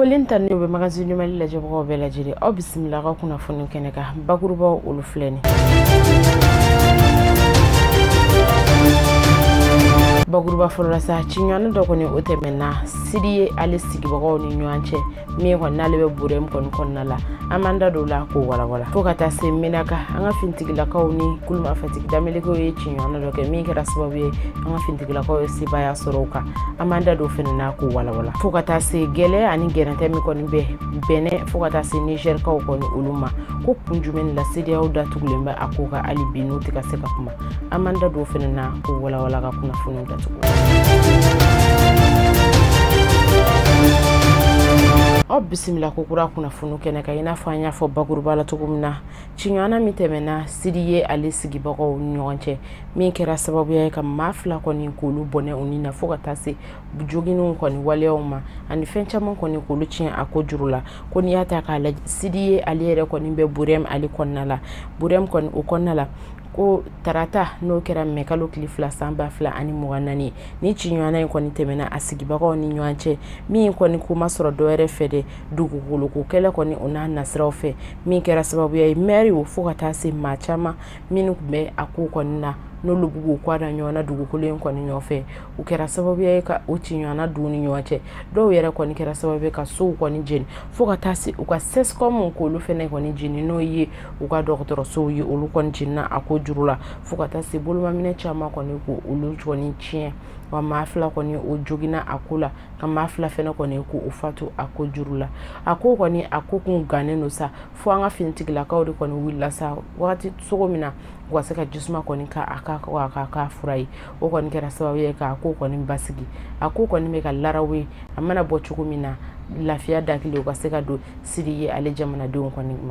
Foli ta n'o bɛ Magazine du Mali lajɛbagaw bɛɛ lajɛlen, aw bisimila ka kunnafoni kɛnɛ kan. Bakurubaw olu filɛ nin. Bakuruba fɔlɔ la sa, ciɲɔgɔn dɔ kɔni o tɛmɛna Sidi ale sigibagaw ni ɲɔgɔn cɛ, min kɔni n'ale bɛ Burɛmu kɔni kɔnɔna la. An b'an da don o la k'o walawala fo ka taa se Menaka. An ka finitigilakaw ni kulumafatigi damelekɛw ye ciɲɔgɔn dɔ kɛ min kɛra sababu ye an ka finitigilakaw ye sebaaya sɔrɔ o kan. An b'an da don o fɛnɛ na k'o walawala fo ka taa se gɛlɛya ani gɛrɛntɛ min kɔni bɛ Bɛnɛ fo ka taa se Nizɛrikaw kɔni olu ma, ko kun jumɛn la CEDEAO datugulen bɛ a ko kan hali bi n'u tɛ ka se ka kuma. An b'an da don o fɛnɛ na k'o walawala ka kunnafoniw datugu. Aw bisimila ko kura kunnafoni kɛnɛ kan. I n'a fɔ an y'a fɔ bakuruba la cogo min na, ciɲɔgɔnna min tɛmɛna Sidi ye ale sigibagaw ni ɲɔgɔn cɛ, min kɛra sababuya ye ka maa fila kɔni k'olu bɔnɛ u ni na fo ka taa se joginniw kɔni waleyaw ma ani fɛn caman kɔni k'olu tiɲɛ a ko juru la. Ko n'i y'a ta k'a lajɛ, Sidi ye ale yɛrɛ kɔni bɛ Burɛmu ale kɔnɔna la. Burɛmu kɔni o kɔnɔna la, ko tarata n'o kɛra mɛkalo tile 2 san 2024, ni ciɲɔgɔnna in kɔni tɛmɛna a sigibagaw ni ɲɔgɔn cɛ, min kɔni ko ma sɔrɔ dɔwɛrɛ fɛ dɛ, dugukoloko kɛlɛ kɔni o n'a nasiraw fɛ, min kɛra sababuya ye mɛri o fo ka taa se maa caman minnu tun bɛ a ko kɔni na, n'olu b'u k'u kɔ da ɲɔgɔn na dugukolo in kɔni nɔfɛ, u kɛra sababuya ye ka o ciɲɔgɔnna don ni ɲɔgɔn cɛ. Dɔw yɛrɛ kɔni kɛra sababu ye ka sow kɔni jeni fo ka taa se u ka CSCOM k'olu fɛnɛ kɔni jeni, n'o ye u ka dɔgɔtɔrɔsow ye, olu kɔni jenina a ko juru la fo ka taa se bolomaminɛ caman kɔni k'olu kɔni tiɲɛ. Wa maa fila kɔni o joginna a ko la, ka maa fila fɛnɛ kɔni k'o fatu a ko juru la. A ko kɔni a ko kun gannen don sa, fo an ka finitigilakaw de kɔni wulila sa wagati sogo min na u ka se ka jisuma kɔni ka a ka a ka fura ye. O kɔni kɛra sababu ye k'a ko kɔni basigi. A ko kɔni bɛ ka larawe, a mana bɔ cogo min na lafiya dakili u ka se ka don Sidi ye ale jamanadenw kɔni ma.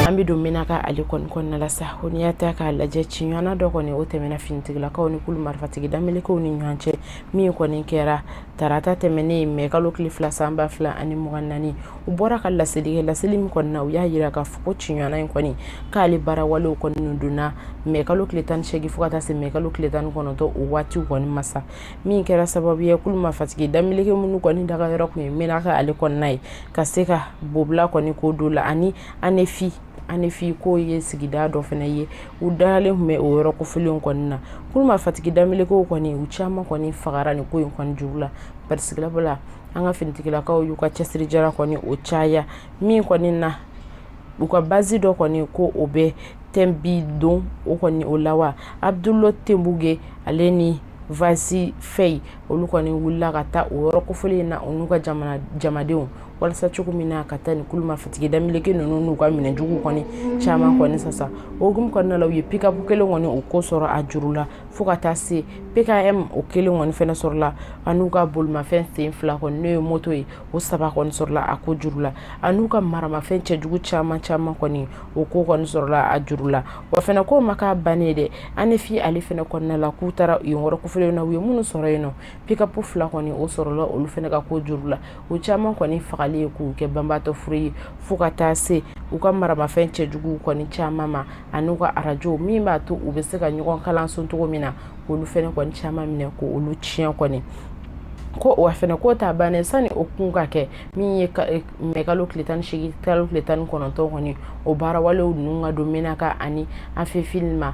An bɛ don Menaka ale kɔni kɔnɔna la sa. Ko n'i y'a ta k'a lajɛ, ciɲɔgɔnna dɔ kɔni o tɛmɛna finitigilakaw ni kulu marifatigi damelekɛw ni ɲɔgɔn cɛ, min kɔni kɛra tarata tɛmɛnen mɛkalo tile 2 san 2024. U bɔra ka laseli kɛ, laseli min kɔni na u y'a yira k'a fɔ ko ciɲɔgɔnna in kɔni k'ale baara walew kɔni donna mɛkalo tile 18 fo ka taa se mɛkalo tile 19 o waatiw kɔni ma sa, min kɛra sababu ye kulu marifatigi dameleke minnu kɔni daga yɔrɔ kun ye Menaka ale kɔnɔna ye, ka se ka bobila kɔni k'o don la ani Anefi k'o ye sigida dɔ fana ye, u dalen tun bɛ o yɔrɔ kofɔlenw kɔni na. Kulu marifatigi damelekɛw kɔni u caman kɔni fagara nin ko in kɔni juru la. Barisigilabɔ la, an ka finitigilakaw y'u ka cɛsiri jara kɔni o caya, min kɔni na u ka basi dɔ kɔni ko o bɛ Tɛnbi don o kɔni o la wa Abdullo Tenbuge ale ni Vasi Fɛyi olu kɔni wulila ka taa o yɔrɔ kofɔlen in na, u n'u ka jamadenw, walasa cogo min na ka taa ni kulu marifatigi dameleke ninnu n'u ka minɛnjugu kɔni caman kɔni sasa. O hukumu kɔnɔna la, u ye pikapu kelen kɔni o ko sɔrɔ a juru la fo ka taa se PKM o kelen kɔni fɛnɛ sɔrɔla, an'u ka bolimafɛn sen fila kɔni n'o ye moto ye, o saba kɔni sɔrɔla a ko juru la, an'u ka maramafɛn cɛjugu caman caman kɔni o ko kɔni sɔrɔla a juru la. Wa fɛnɛ ko ma k'a bannen dɛ, Anefi ale fɛnɛ kɔnɔna la k'u taara yen yɔrɔ kofɔlen na, u ye minnu sɔrɔ yen nɔ, pikapu fila kɔni o sɔrɔla olu fɛnɛ ka ko juru la, o caman kɔni fagali ye k'u kɛ banbaatɔ furu ye fo ka taa se u ka maramafɛn cɛjuguw kɔni caman ma, an'u ka arajo min b'a to u bɛ se ka ɲɔgɔn kalanso cogo min na, k'olu fɛnɛ kɔni caman minɛ k'olu tiɲɛ kɔni. Ko wa fɛnɛ ko ta bannen sani o kun ka kɛ min ye mɛkalo tile 18 kalo tile 19 kɔni o baara walew ninnu ka don Menaka ani Afefil ma.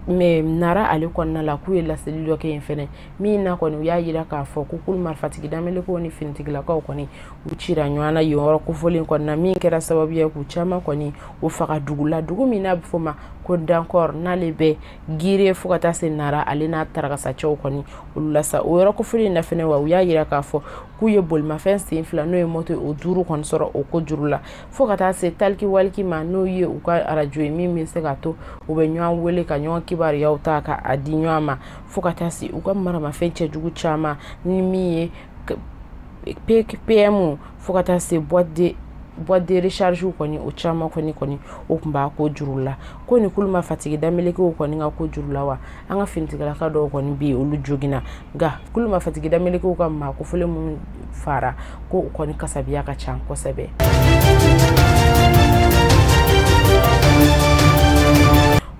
Mɛ Nara ale kɔnɔna la, k'u ye laseli dɔ kɛ yen fɛnɛ, min na kɔni u y'a yira k'a fɔ ko kulu marifatigi damelekɛw ni finitigilakaw kɔni u cira ɲɔgɔn na yen yɔrɔ kofɔlen kɔni na, min kɛra sababu ye k'u caman kɔni o faga dugu la, dugu min n'a bɛ fɔ ma ko Dankɔr, n'ale bɛ Gire fo ka taa se Nara ale n'a tarakasacɛw kɔni olu la sa. O yɔrɔ kofɔlen in na fɛnɛ wa u y'a yira k'a fɔ k'u ye bolimafɛn sen fila n'o ye moto ye o 5 kɔni sɔrɔ o ko juru la fo ka taa se taliki waliki ma, n'o ye u ka arajo ye min bɛ se ka to u bɛ ɲɔgɔn wele ka ɲɔgɔn kibaruyaw ta ka a di ɲɔgɔn ma, fo ka taa se u ka maramafɛn cɛjugu caman ni min ye PM fo ka taa se boîte de recharge kɔni o caman kɔni o tun b'a ko juru la. Ko ni kulu marifatigi damelekɛw kɔni ka ko juru la wa an ka finitigilaka dɔw kɔni bɛ yen olu joginna, nka kulu marifatigi damelekɛw ka maa kofɔlen minnu fara ko o kɔni kasabiya ka ca kosɛbɛ.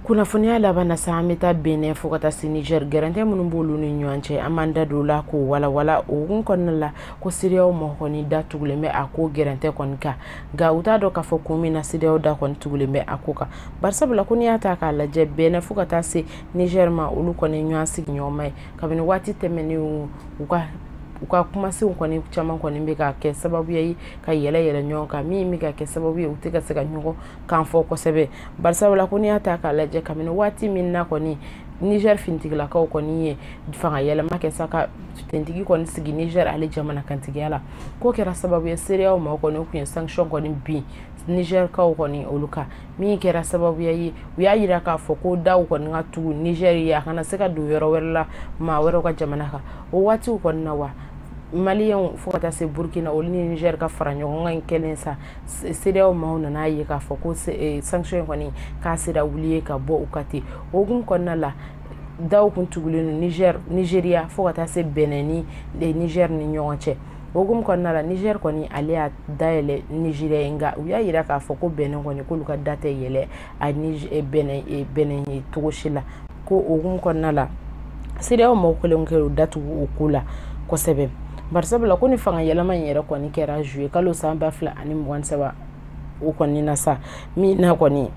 Kunnafoniya laban na sa, an bɛ taa Benin fo ka taa se Niger, gɛrɛntɛ minnu b'olu ni ɲɔgɔn cɛ, an b'an da don o la k'o walawala. O hukumu kɔnɔna la, ko CEDEAO mɔgɔ kɔni da tugulen bɛ a ko gɛrɛntɛ kɔni kan, nka u t'a dɔn k'a fɔ kun min na CEDEAO da kɔni tugulen bɛ a ko kan. Barisabula ko n'i y'a ta k'a lajɛ, Benin fo ka taa se Niger ma, olu kɔni ɲɔgɔn sigiɲɔgɔnma ye kabini waati tɛmɛnenw. U ka kumasenw kɔni caman kɔni bɛ ka kɛ sababu ye ka yɛlɛ yɛlɛ ɲɔgɔn kan, min bɛ ka kɛ sababu ye u tɛ ka se ka ɲɔgɔn kan fɔ kosɛbɛ. Barisabula ko n'i y'a ta k'a lajɛ, kabini waati min na kɔni Niger finitigilakaw kɔni ye fanga yɛlɛma kɛ sa, ka tentigi kɔni sigi Niger ale jamana kantigiya la, k'o kɛra sababu ye CEDEAO maaw kɔni tun ye sanction kɔni bin Nigerkaw kɔni olu kan, min kɛra sababu ye u y'a yira k'a fɔ ko daw kɔni ka tugu Niger ye, a kana se ka don yɔrɔ wɛrɛ la, maa wɛrɛw ka jamana kan. O waatiw kɔni na wa, Maliyɛnw fo ka taa se Burukina, olu ni Niger ka fara ɲɔgɔn kan in kɛlen sa, CEDEAO maaw nana ye k'a fɔ ko sanction kɔni k'a sera wuli ye ka bɔ u ka ten. O hukumu kɔnɔna la, daw kun tugulen don Niger, Nigeria fo ka taa se Benin ni Niger ni ɲɔgɔn cɛ. O hukumu kɔnɔna la, Niger kɔni ale y'a dayɛlɛ Nigeria ye, nka u y'a yira k'a fɔ ko Benin kɔni k'olu ka da tɛ yɛlɛ a Benin ye cogo si la. Ko o hukumu kɔnɔna la, CEDEAO mɔgɔw kɛlen k'u datugu o ko la kosɛbɛ. Barisabula ko ni fanga yɛlɛma in yɛrɛ kɔni kɛra juillet kalo san 2023 o kɔni na sa, min na kɔni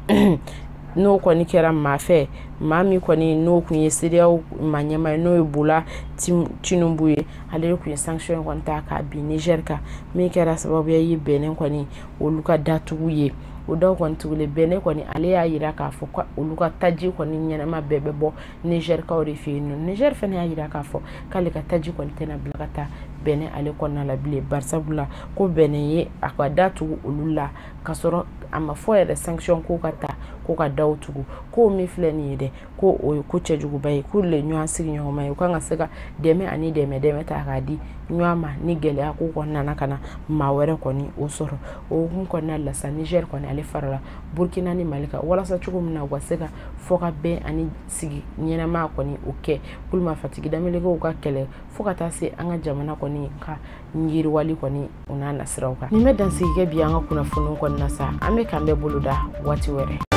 n'o kɔni kɛra maa fɛ, maa min kɔni n'o tun ye CEDEAO maa ɲɛmaa ye, n'o ye Bola Tinubu ye, ale de tun ye sanction kɔni ta k'a bin Niger kan, min kɛra sababu ye Benin kɔni olu ka datugu ye. O daw kɔni tugulen, Benin kɔni ale y'a yira k'a fɔ ko olu ka taji kɔni ɲɛnama bɛɛ bɛ bɔ Nigerkaw de fɛ yen nɔ. Niger fana y'a yira k'a fɔ k'ale ka taji kɔni tɛna bila ka taa Benin ale kɔnɔna la bilen, barisabula ko Benin ye a ka da tugu olu la k'a sɔrɔ a ma fɔ yɛrɛ sanction ko ka ta ko ka daw tugu. Ko min filɛ nin ye dɛ, ko o ye ko cɛjuguba ye, k'olu le ɲɔgɔn sigiɲɔgɔnma ye, u kan ka se ka dɛmɛ ani dɛmɛ ta k'a di ɲɔgɔn ma ni gɛlɛya ko kɔni nana ka na maa wɛrɛ kɔni o sɔrɔ. O hukumu kɔnɔna la sa, Niger kɔni ale farala Burkina ni Mali kan walasa cogo min na u ka se ka fɔ ka bɛn ani sigi ɲɛnama kɔni o kɛ kulu marifatigi damelekɛw ka kɛlɛ fo ka taa se an ka jamana kɔni ka yiriwali kɔni o n'a nasiraw kan. Nin bɛ dansigi kɛ bi an ka kunnafoniw kɔnɔna sa. An bɛ k'an bɛɛ bolo da waati wɛrɛ.